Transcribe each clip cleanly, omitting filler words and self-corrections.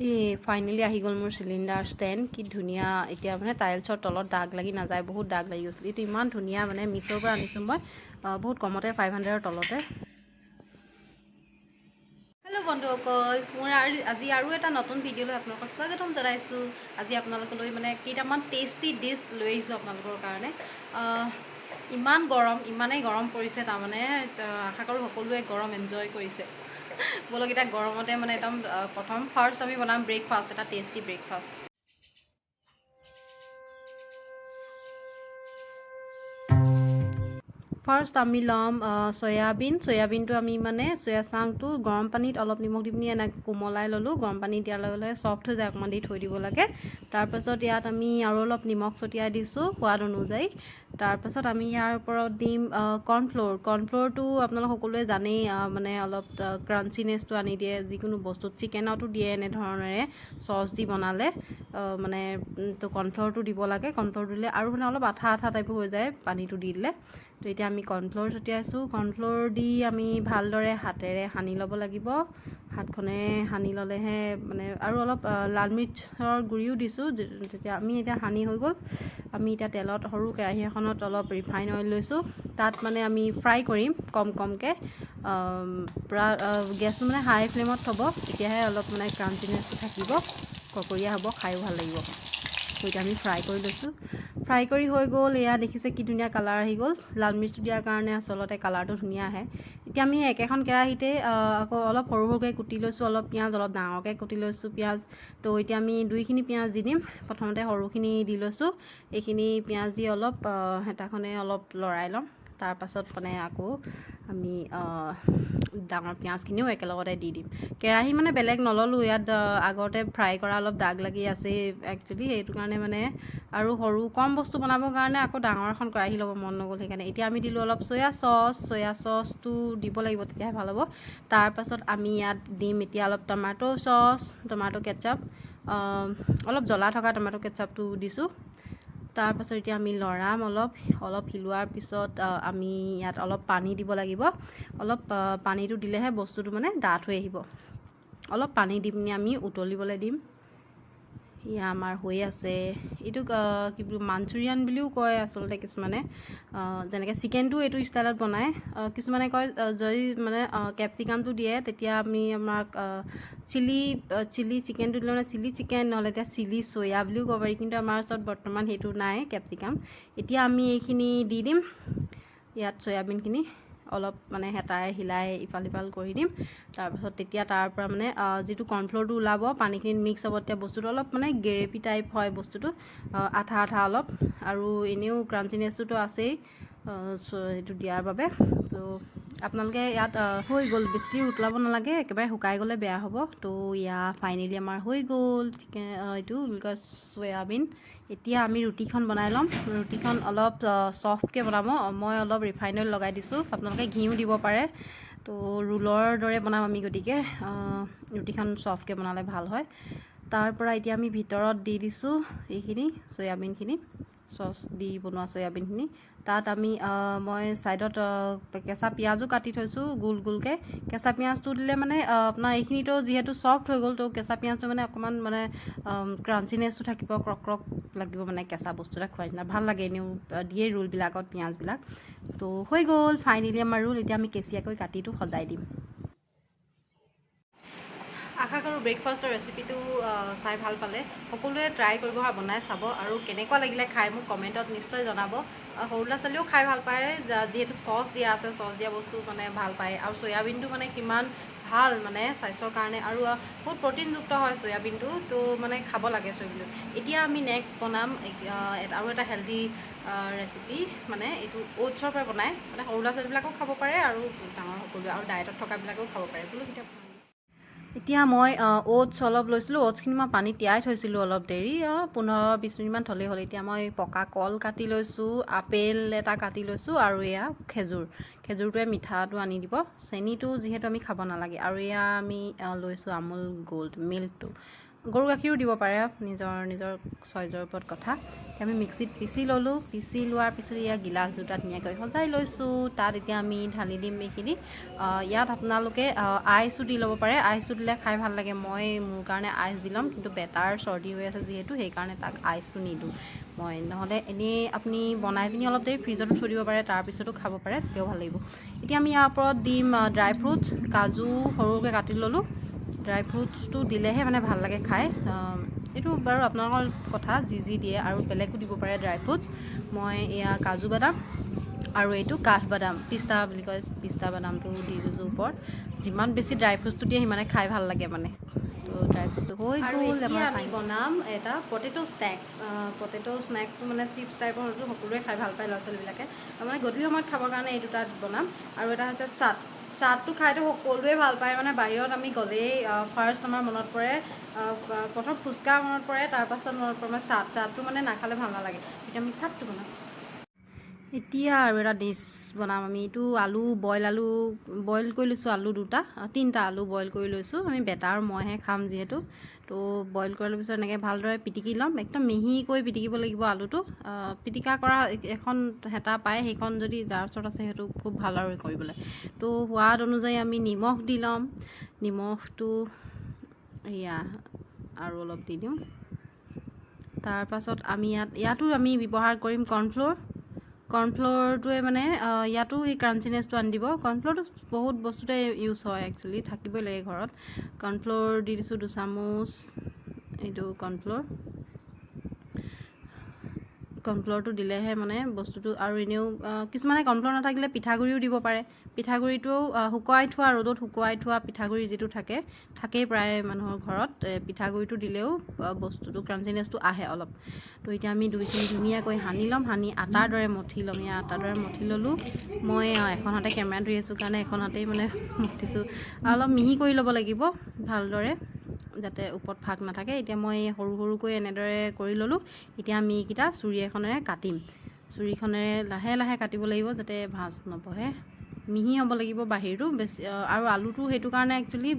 এই ফাইনেলি আহি গ'ল মোৰ চিলিণ্ডাৰ ষ্টেণ্ড। কি ধুনীয়া! এতিয়া মানে টাইলছৰ তলত দাগ লাগি নাযায়। বহুত দাগ লাগি গৈছিল। এইটো ইমান ধুনীয়া, মানে মিছ'ৰ পৰা আনিছোঁ মই, বহুত কমতে, 500ৰ তলতে। হেল্ল' বন্ধুসকল, মোৰ আৰু আজি আৰু এটা নতুন ভিডিঅ'লৈ আপোনালোকক স্বাগতম জনাইছোঁ। আজি আপোনালোকলৈ মানে কেইটামান টেষ্টি ডিছ লৈ আহিছোঁ আপোনালোকৰ কাৰণে। ইমান গৰম, ইমানেই গৰম পৰিছে তাৰমানে, আশা কৰোঁ সকলোৱে গৰম এনজয় কৰিছে। ব'লক, এতিয়া গৰমতে মানে একদম প্ৰথম ফাৰ্ষ্ট আমি বনাম ব্ৰেকফাষ্ট, এটা টেষ্টি ব্ৰেকফাষ্ট। ফাৰ্ষ্ট আমি ল'ম চয়াবিন। চয়াবিনটো আমি মানে চয়া চাংটো গৰম পানীত অলপ নিমখ দি পিনি এনেকৈ কোমলাই ল'লোঁ। গৰম পানী দিয়াৰ লগে লগে ছফ্ট হৈ যায়, অকণমান দি থৈ দিব লাগে। তাৰপাছত ইয়াত আমি আৰু অলপ নিমখ ছটিয়াই দিছোঁ সোৱাদ অনুযায়ী। তাৰপাছত আমি ইয়াৰ ওপৰত দিম কৰ্ণফ্ল'ৰ। কৰ্ণফ্ল'ৰটো আপোনালোক সকলোৱে জানেই, মানে অলপ ক্ৰাঞ্চিনেছটো আনি দিয়ে যিকোনো বস্তুত। চিকেনতো দিয়ে এনেধৰণেৰে চচ দি বনালে, মানে তো কৰ্ণফ্ল'ৰটো দিব লাগে। কৰ্ণফ্ল'ৰ দিলে আৰু মানে অলপ আঠা আঠা টাইপো হৈ যায় পানীটো দি দিলে। তো এতিয়া আমি কৰ্ণফ্ল'ৰ ছটিয়াইছোঁ। কৰ্ণফ্ল'ৰ দি আমি ভালদৰে হাতেৰে সানি ল'ব লাগিব। হাতখনেৰে সানি ল'লেহে মানে আৰু অলপ লাল মিৰ্চৰ গুড়িও দিছোঁ। তেতিয়া আমি এতিয়া সানি হৈ গ'ল। আমি এতিয়া তেলত সৰু কেৰাহী এখনত অলপ ৰিফাইন অইল লৈছোঁ। তাত মানে আমি ফ্ৰাই কৰিম কম কমকৈ। পূৰা গেছটো মানে হাই ফ্লেমত থ'ব, তেতিয়াহে অলপ মানে ক্ৰাঞ্চিনেছটো থাকিব, কৰকৰীয়া হ'ব, খায়ো ভাল লাগিব। তো এতিয়া আমি ফ্ৰাই কৰি লৈছোঁ। ফ্ৰাই কৰি হৈ গ'ল। এয়া দেখিছে, কি ধুনীয়া কালাৰ আহি গ'ল। লাল মিৰ্চটো দিয়াৰ কাৰণে আচলতে কালাৰটো ধুনীয়া আহে। এতিয়া আমি একেখন কেৰাহীতে আকৌ অলপ সৰু সৰুকৈ কুটি লৈছোঁ অলপ পিঁয়াজ, অলপ ডাঙৰকৈ কুটি লৈছোঁ পিঁয়াজ। তো এতিয়া আমি দুইখিনি পিঁয়াজ দি দিম। প্ৰথমতে সৰুখিনি দি লৈছোঁ। এইখিনি পিঁয়াজ দি অলপ হেতাখনে অলপ লৰাই ল'ম। তাৰপাছত মানে আকৌ আমি ডাঙৰ পিঁয়াজখিনিও একেলগতে দি দিম। কেৰাহী মানে বেলেগ নল'লোঁ ইয়াত, আগতে ফ্ৰাই কৰা অলপ দাগ লাগি আছেই একচুৱেলি, সেইটো কাৰণে মানে আৰু সৰু কম বস্তু বনাবৰ কাৰণে আকৌ ডাঙৰ এখন কেৰাহী ল'ব মন নগ'ল সেইকাৰণে। এতিয়া আমি দিলোঁ অলপ চয়া চচ। চয়া চচটো দিব লাগিব, তেতিয়াহে ভাল হ'ব। তাৰপাছত আমি ইয়াত দিম এতিয়া অলপ টমাটো চচ, টমাটো কেটচাপ, অলপ জ্বলা থকা টমাটো কেটচাপটো দিছোঁ। তাৰপাছত এতিয়া আমি লৰাম অলপ। অলপ হিলোৱাৰ পিছত আমি ইয়াত অলপ পানী দিব লাগিব। অলপ পানীটো দিলেহে বস্তুটো মানে ডাঠ হৈ আহিব। অলপ পানী দি পিনি আমি উতলিবলৈ দিম। এয়া আমাৰ হৈ আছে। এইটোক কি বুলি মাঞ্চুৰিয়ান বুলিও কয় আচলতে কিছুমানে। যেনেকৈ চিকেনটো এইটো ষ্টাইলত বনায়। কিছুমানে কয়, যদি মানে কেপচিকামটো দিয়ে, তেতিয়া আমি আমাক চিলি চিলি চিকেনটো দিলে মানে চিলি চিকেন, নহ'লে এতিয়া চিলি চয়া বুলিও ক'ব পাৰি। কিন্তু আমাৰ ওচৰত বৰ্তমান সেইটো নাই, কেপচিকাম। এতিয়া আমি এইখিনি দি দিম ইয়াত। চয়াবিনখিনি অলপ মানে হেতাৰে হিলাই ইফাল সিফাল কৰি দিম। তাৰপাছত তেতিয়া তাৰ পৰা মানে যিটো কৰ্ণফ্ল'ৰটো ওলাব, পানীখিনিত মিক্স হ'ব। তেতিয়া বস্তুটো অলপ মানে গ্ৰেভি টাইপ হয় বস্তুটো, আঠা আঠা অলপ, আৰু এনেও ক্ৰাঞ্চিনেছটোতো আছেই সেইটো দিয়াৰ বাবে। তো আপোনালোকে ইয়াত হৈ গ'ল, বেছি দেৰি উতলাব নালাগে, একেবাৰে শুকাই গ'লে বেয়া হ'ব। তো ইয়া ফাইনেলি আমাৰ হৈ গ'ল চিকেন, এইটো বুলি কয় চয়াবিন। এতিয়া আমি ৰুটিখন বনাই ল'ম। ৰুটিখন অলপ চফ্টকৈ বনাব। মই অলপ ৰিফাইন অইল লগাই দিছোঁ, আপোনালোকে ঘিউ দিব পাৰে। তো ৰোলৰ দৰে বনাম আমি, গতিকে ৰুটিখন চফ্টকৈ বনালে ভাল হয়। তাৰ পৰা এতিয়া আমি ভিতৰত দি দিছোঁ এইখিনি চয়াবিনখিনি, চচ দি বনোৱা চয়াবিনখিনি। তাত আমি মই ছাইডত কেঁচা পিঁয়াজো কাটি থৈছোঁ গোল গোলকৈ। কেঁচা পিঁয়াজটো দিলে মানে আপোনাৰ এইখিনিতো যিহেতু চফ্ট হৈ গ'ল, তো কেঁচা পিঁয়াজটো মানে অকণমান মানে ক্ৰাঞ্চিনেছটো থাকিব, ক্ৰক ক্ৰক লাগিব, মানে কেঁচা বস্তু এটা খোৱাৰ নিচিনা ভাল লাগে। এনেও দিয়ে ৰোলবিলাকত পিঁয়াজবিলাক। তো হৈ গ'ল ফাইনেলি আমাৰ ৰোল। এতিয়া আমি কেঁচিয়াকৈ কাটিটো সজাই দিম। আশা কৰোঁ ব্ৰেকফাষ্টৰ ৰেচিপিটো চাই ভাল পালে। সকলোৱে ট্ৰাই কৰিব আৰু বনাই চাব আৰু কেনেকুৱা লাগিলে খাই মোক কমেণ্টত নিশ্চয় জনাব। সৰু ল'ৰা ছোৱালীয়েও খাই ভাল পায়, যিহেতু চচ দিয়া আছে, চচ দিয়া বস্তু মানে ভাল পায়। আৰু চয়াবিনটো মানে কিমান ভাল মানে স্বাস্থ্যৰ কাৰণে আৰু বহুত প্ৰ'টিনযুক্ত হয় চয়াবিনটো। তো মানে খাব লাগে চয়াবিনটো। এতিয়া আমি নেক্সট বনাম আৰু এটা হেল্ডি ৰেচিপি, মানে এইটো অ'টছৰ পৰা বনায়, মানে সৰু ল'ৰা ছোৱালীবিলাকেও খাব পাৰে আৰু ডাঙৰ সকলোৱে আৰু ডায়েটত থকাবিলাকেও খাব পাৰে। বোলো এতিয়া এতিয়া মই অ'টছ অলপ লৈছিলোঁ। অ'টছখিনি মই পানীত তিয়াই থৈছিলোঁ অলপ দেৰি, 15-20 মিনিটমান থ'লেই হ'ল। এতিয়া মই পকা কল কাটি লৈছোঁ, আপেল এটা কাটি লৈছোঁ আৰু এয়া খেজুৰ। খেজুৰটোৱে মিঠাটো আনি দিব, চেনিটো যিহেতু আমি খাব নালাগে। আৰু এয়া আমি লৈছোঁ আমুল গ'ল্ড মিল্কটো। গৰু গাখীৰো দিব পাৰে, নিজৰ নিজৰ চইজৰ ওপৰত কথা। এতিয়া আমি মিক্সিত পিচি ল'লোঁ। পিচি লোৱাৰ পিছত ইয়াৰ গিলাচ দুটা ধুনীয়াকৈ সজাই লৈছোঁ। তাত এতিয়া আমি ঢালি দিম এইখিনি। ইয়াত আপোনালোকে আইচো দি ল'ব পাৰে। আইচো দিলে খাই ভাল লাগে। মই মোৰ কাৰণে আইচ দি ল'ম, কিন্তু বেটাৰ চৰ্দি হৈ আছে যিহেতু, সেইকাৰণে তাক আইচটো নিদিওঁ মই। নহ'লে এনেই আপুনি বনাই পিনি অলপ দেৰি ফ্ৰিজতো থৈ দিব পাৰে, তাৰপিছতো খাব পাৰে, তেতিয়াও ভাল লাগিব। এতিয়া আমি ইয়াৰ ওপৰত দিম ড্ৰাই ফ্ৰুটছ। কাজু সৰুকৈ কাটি ল'লোঁ। ড্ৰাই ফ্ৰুটছটো দিলেহে মানে ভাল লাগে খাই। এইটো বাৰু আপোনালোকৰ কথা, যি যি দিয়ে, আৰু বেলেগো দিব পাৰে ড্ৰাই ফ্ৰুটছ। মই এয়া কাজু বাদাম আৰু এইটো কাঠ বাদাম, পিস্তা বুলি কয়, পিস্তা বাদামটো দি দিছোঁ ওপৰত। যিমান বেছি ড্ৰাই ফ্ৰুটছটো দিয়ে, সিমানে খাই ভাল লাগে মানে। তো ড্ৰাই ফ্ৰুটটো হৈ গ'ল। আমাৰ আমি বনাম এটা পটেট' স্নেক্স। পটেট' স্নেক্সটো মানে চিপছ টাইপৰ, সেইটো সকলোৱে খাই ভাল পায় ল'ৰা ছোৱালীবিলাকে। মানে গধূলি সময়ত খাবৰ কাৰণে এই দুটা বনাম। আৰু এটা হৈছে চাট। চাটটো খাইতো সকলোৱে ভাল পায়। মানে বাহিৰত আমি গ'লেই ফাৰ্ষ্ট আমাৰ মনত পৰে, প্ৰথম ফুচকা মনত পৰে, তাৰপাছত মনত পৰে মানে চাট। চাটটো মানে নাখালে ভাল নালাগে। এতিয়া আমি চাটটো বনাম। এতিয়া আৰু এটা ডিছ বনাম আমি। এইটো আলু বইল, আলু বইল কৰি লৈছোঁ। আলু দুটা, তিনিটা আলু বইল কৰি লৈছোঁ আমি। বেটা আৰু মইহে খাম যিহেতু। তো বইল কৰি লোৱাৰ পিছত এনেকৈ ভালদৰে পিটিকি ল'ম। একদম মিহিকৈ পিটিকিব লাগিব আলুটো। পিটিকা কৰা এখন হেতা পায়, সেইখন যদি যাৰ ওচৰত আছে, সেইটো খুব ভাল আৰু কৰিবলৈ। তো সোৱাদ অনুযায়ী আমি নিমখ দি ল'ম। নিমখটো এয়া আৰু অলপ দি দিওঁ। তাৰপাছত আমি ইয়াতো আমি ব্যৱহাৰ কৰিম কৰ্ণফ্ল'ৰ। কৰ্ণফ্ল'ৰটোৱে মানে ইয়াতো সেই ক্ৰাঞ্চিনেছটো আনি দিব। কৰ্ণফ্ল'ৰটো বহুত বস্তুতে ইউজ হয় একচুৱেলি, থাকিবই লাগে ঘৰত। কৰ্ণফ্ল'ৰ দি দিছোঁ 2 চামুচ। এইটো কৰ্ণফ্ল'ৰ। কৰ্ণফ্ল'ৰটো দিলেহে মানে বস্তুটো। আৰু এনেও কিছুমানে কৰ্ণফ্ল'ৰ নাথাকিলে পিঠাগুড়িও দিব পাৰে। পিঠাগুড়িটোও শুকুৱাই থোৱা, ৰ'দত শুকুৱাই থোৱা পিঠাগুড়ি যিটো থাকে, থাকেই প্ৰায় মানুহৰ ঘৰত, পিঠাগুড়িটো দিলেও বস্তুটো ক্ৰাঞ্চিনেছটো আহে অলপ। তো এতিয়া আমি দুইখিনি ধুনীয়াকৈ সানি ল'ম। সানি আটাৰ দৰে মঠি ল'ম। এয়া আটাৰ দৰে মঠি ল'লোঁ মই। এখন হাতে কেমেৰা ধৰি আছোঁ কাৰণে এখন হাতেই মানে মঠিছোঁ। অলপ মিহি কৰি ল'ব লাগিব ভালদৰে, যাতে ওপৰত ফাক নাথাকে। এতিয়া মই সৰু সৰুকৈ এনেদৰে কৰি ল'লোঁ। এতিয়া আমি এইকেইটা চুৰি এখনেৰে কাটিম। চুৰিখনেৰে লাহে লাহে কাটিব লাগিব, যাতে ভাঁজ নবহে। মিহি হ'ব লাগিব বাহিৰটো বেছি আৰু আলুটো সেইটো কাৰণে একচুৱেলি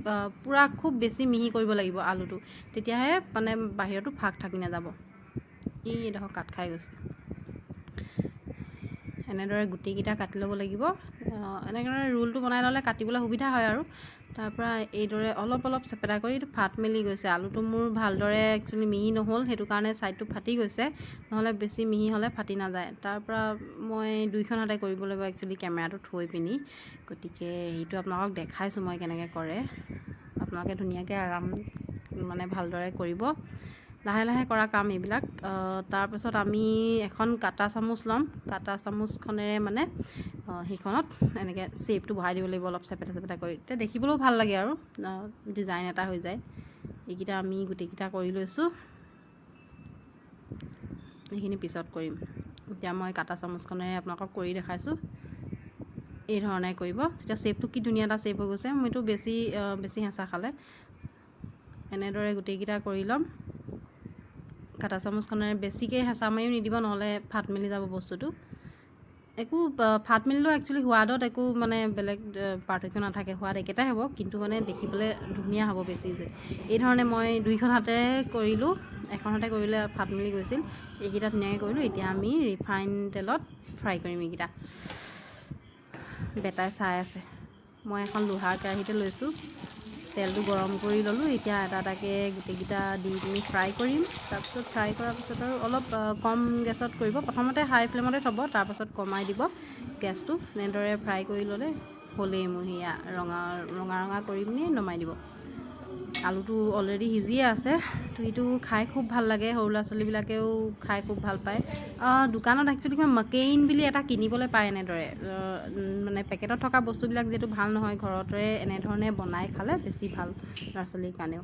পূৰা খুব বেছি মিহি কৰিব লাগিব আলুটো, তেতিয়াহে মানে বাহিৰতো ফাক থাকি নাযাব। এইডোখৰ কাট খাই গৈছে। এনেদৰে গোটেইকেইটা কাটি ল'ব লাগিব। এনেদৰে ৰোলটো বনাই ল'লে কাটিবলৈ সুবিধা হয়। আৰু তাৰপৰা এইদৰে অলপ অলপ চেপেটা কৰি, এইটো ফাট মেলি গৈছে। আলুটো মোৰ ভালদৰে একচুৱেলি মিহি নহ'ল, সেইটো কাৰণে ছাইডটো ফাটি গৈছে। নহ'লে বেছি মিহি হ'লে ফাটি নাযায়। তাৰপৰা মই দুইখন হাতে কৰিব লাগিব একচুৱেলি কেমেৰাটো থৈ পিনি। গতিকে সেইটো আপোনালোকক দেখাইছোঁ মই কেনেকৈ কৰে। আপোনালোকে ধুনীয়াকৈ আৰাম মানে ভালদৰে কৰিব। লাহে লাহে কৰা কাম এইবিলাক। তাৰপাছত আমি এখন কাটা চামুচ ল'ম। কাটা চামুচখনেৰে মানে সেইখনত এনেকৈ শ্বেপটো বহাই দিব লাগিব অলপ চেপেটা চেপেটা কৰি। তেতিয়া দেখিবলৈও ভাল লাগে আৰু ডিজাইন এটা হৈ যায়। এইকেইটা আমি গোটেইকেইটা কৰি লৈছোঁ। এইখিনি পিছত কৰিম। এতিয়া মই কাটা চামুচখনেৰে আপোনালোকক কৰি দেখাইছোঁ। এই ধৰণে কৰিব। তেতিয়া শ্বেপটো কি ধুনীয়া এটা শ্বেপ হৈ গৈছে। মইতো বেছি বেছি হেঁচা খালে। এনেদৰে গোটেইকেইটা কৰি ল'ম কাটা চামুচখনেৰে। বেছিকৈ হেঁচা মাৰিও নিদিব, নহ'লে ফাট মেলি যাব বস্তুটো। একো ফাট মেলিলেও একচুৱেলি সোৱাদত একো মানে বেলেগ পাৰ্থক্য নাথাকে, সোৱাদ একেটাই হ'ব, কিন্তু মানে দেখিবলৈ ধুনীয়া হ'ব বেছি যে। এই ধৰণে মই দুইখন হাতেৰে কৰিলোঁ। এখন হাতে কৰিলে ফাট মেলি গৈছিল। এইকেইটা ধুনীয়াকৈ কৰিলোঁ। এতিয়া আমি ৰিফাইন তেলত ফ্ৰাই কৰিম এইকেইটা। বেটাই চাই আছে। মই এখন লোহাৰ কেৰাহীতে লৈছোঁ। তেলটো গৰম কৰি ল'লোঁ। এতিয়া এটা এটাকৈ গোটেইকেইটা দি পিনি ফ্ৰাই কৰিম। তাৰপিছত ফ্ৰাই কৰাৰ পিছত আৰু অলপ কম গেছত কৰিব। প্ৰথমতে হাই ফ্লেমতে থ'ব, তাৰপাছত কমাই দিব গেছটো। এনেদৰে ফ্ৰাই কৰি ল'লে হ'লেই মোৰ সেয়া ৰঙা ৰঙা ৰঙা কৰি পিনি নমাই দিব। আলুটো অলৰেডি সিজিয়ে আছে। তো এইটো খাই খুব ভাল লাগে। সৰু ল'ৰা ছোৱালীবিলাকেও খাই খুব ভাল পায়। দোকানত একচুৱেলি কিবা মকেইন বুলি এটা কিনিবলৈ পায়। এনেদৰে মানে পেকেটত থকা বস্তুবিলাক যিহেতু ভাল নহয়, ঘৰতে এনেধৰণে বনাই খালে বেছি ভাল ল'ৰা ছোৱালীৰ কাৰণেও।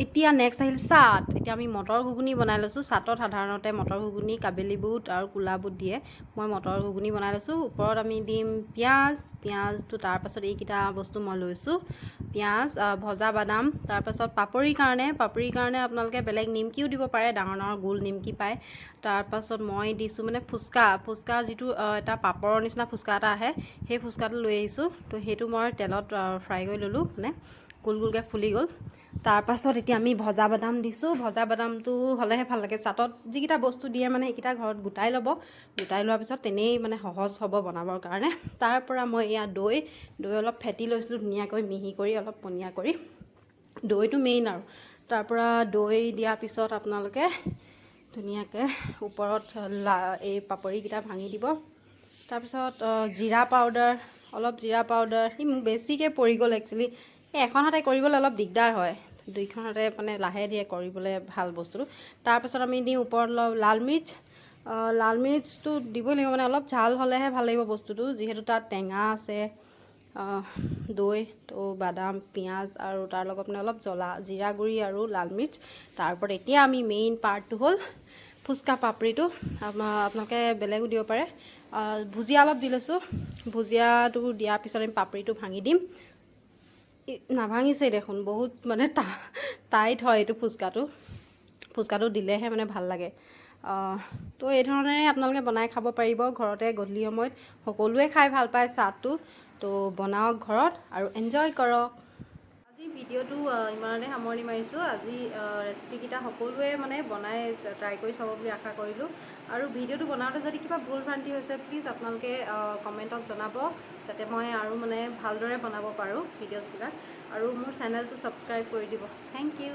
এতিয়া নেক্সট আহিল চাট। এতিয়া আমি মটৰ ঘুগুনি বনাই লৈছোঁ। চাটত সাধাৰণতে মটৰ ঘুগুনি, কাবেলি বুট আৰু ক'লা বুট দিয়ে। মই মটৰ ঘুগুনি বনাই লৈছোঁ। ওপৰত আমি দিম পিঁয়াজ। পিঁয়াজটো, তাৰপাছত এইকেইটা বস্তু মই লৈছোঁ: পিঁয়াজ, ভজা বাদাম, তাৰপাছত পাপৰিৰ কাৰণে আপোনালোকে বেলেগ নিমকিও দিব পাৰে, ডাঙৰ ডাঙৰ গোল নিমকি পায়। তাৰপাছত মই দিছোঁ মানে ফুচকা। ফুচকা যিটো এটা পাপৰৰ নিচিনা ফুচকা এটা আহে, সেই ফুচকাটো লৈ আহিছোঁ। তো সেইটো মই তেলত ফ্ৰাই কৰি ল'লোঁ, মানে গোল গোলকৈ ফুলি গ'ল। তাৰপাছত এতিয়া আমি ভজা বাদাম দিছোঁ। ভজা বাদামটো হ'লেহে ভাল লাগে চাটত। যিকেইটা বস্তু দিয়ে মানে সেইকেইটা ঘৰত গোটাই ল'ব। গোটাই লোৱাৰ পিছত তেনেই মানে সহজ হ'ব বনাবৰ কাৰণে। তাৰ পৰা মই এয়া দৈ দৈ অলপ ফেটি লৈছিলোঁ ধুনীয়াকৈ মিহি কৰি, অলপ পনীয়া কৰি। দৈটো মেইন আৰু। তাৰপৰা দৈ দিয়াৰ পিছত আপোনালোকে ধুনীয়াকৈ ওপৰত এই পাপৰিকেইটা ভাঙি দিব। তাৰপিছত জিৰা পাউডাৰ অলপ, জিৰা পাউডাৰ ই মোক বেছিকৈ পৰি গ'ল একচুৱেলি। এই এখন হাতে কৰিবলৈ অলপ দিগদাৰ হয়, দুইখন হাতে মানে লাহে ধীৰে কৰিবলৈ ভাল বস্তুটো। তাৰপিছত আমি দিওঁ ওপৰত অলপ লাল মিৰ্চ। লাল মিৰ্চটো দিবই লাগিব, মানে অলপ ঝাল হ'লেহে ভাল লাগিব বস্তুটো, যিহেতু তাত টেঙা আছে, দৈ তো, বাদাম, পিঁয়াজ আৰু তাৰ লগত মানে অলপ জ্বলা, জিৰা গুড়ি আৰু লাল মিৰ্চ। তাৰ ওপৰত এতিয়া আমি মেইন পাৰ্টটো হ'ল ফুচকা পাপৰিটো। আপোনালোকে বেলেগো দিব পাৰে। ভুজিয়া অলপ দি লৈছোঁ। ভুজিয়াটো দিয়াৰ পিছত আমি পাপৰিটো ভাঙি দিম। নাভাঙিছেই দেখোন, বহুত মানে টাইট হয় এইটো ফুচকাটো। ফুচকাটো দিলেহে মানে ভাল লাগে। তো এই ধৰণেৰে আপোনালোকে বনাই খাব পাৰিব ঘৰতে। গধূলি সময়ত সকলোৱে খাই ভাল পায় চাটটো। তো বনাওক ঘৰত আৰু এনজয় কৰক। আজিৰ ভিডিঅ'টো ইমানতে সামৰণি মাৰিছোঁ। আজি ৰেচিপিকেইটা সকলোৱে মানে বনাই ট্ৰাই কৰি চাব বুলি আশা কৰিলোঁ। আৰু ভিডিঅ'টো বনাওঁতে যদি কিবা ভুল ভ্ৰান্তি হৈছে, প্লিজ আপোনালোকে কমেণ্টত জনাব, যাতে মই আৰু মানে ভালদৰে বনাব পাৰোঁ ভিডিঅ'ছবিলাক। আৰু মোৰ চেনেলটো ছাবস্ক্ৰাইব কৰি দিব। Thank U.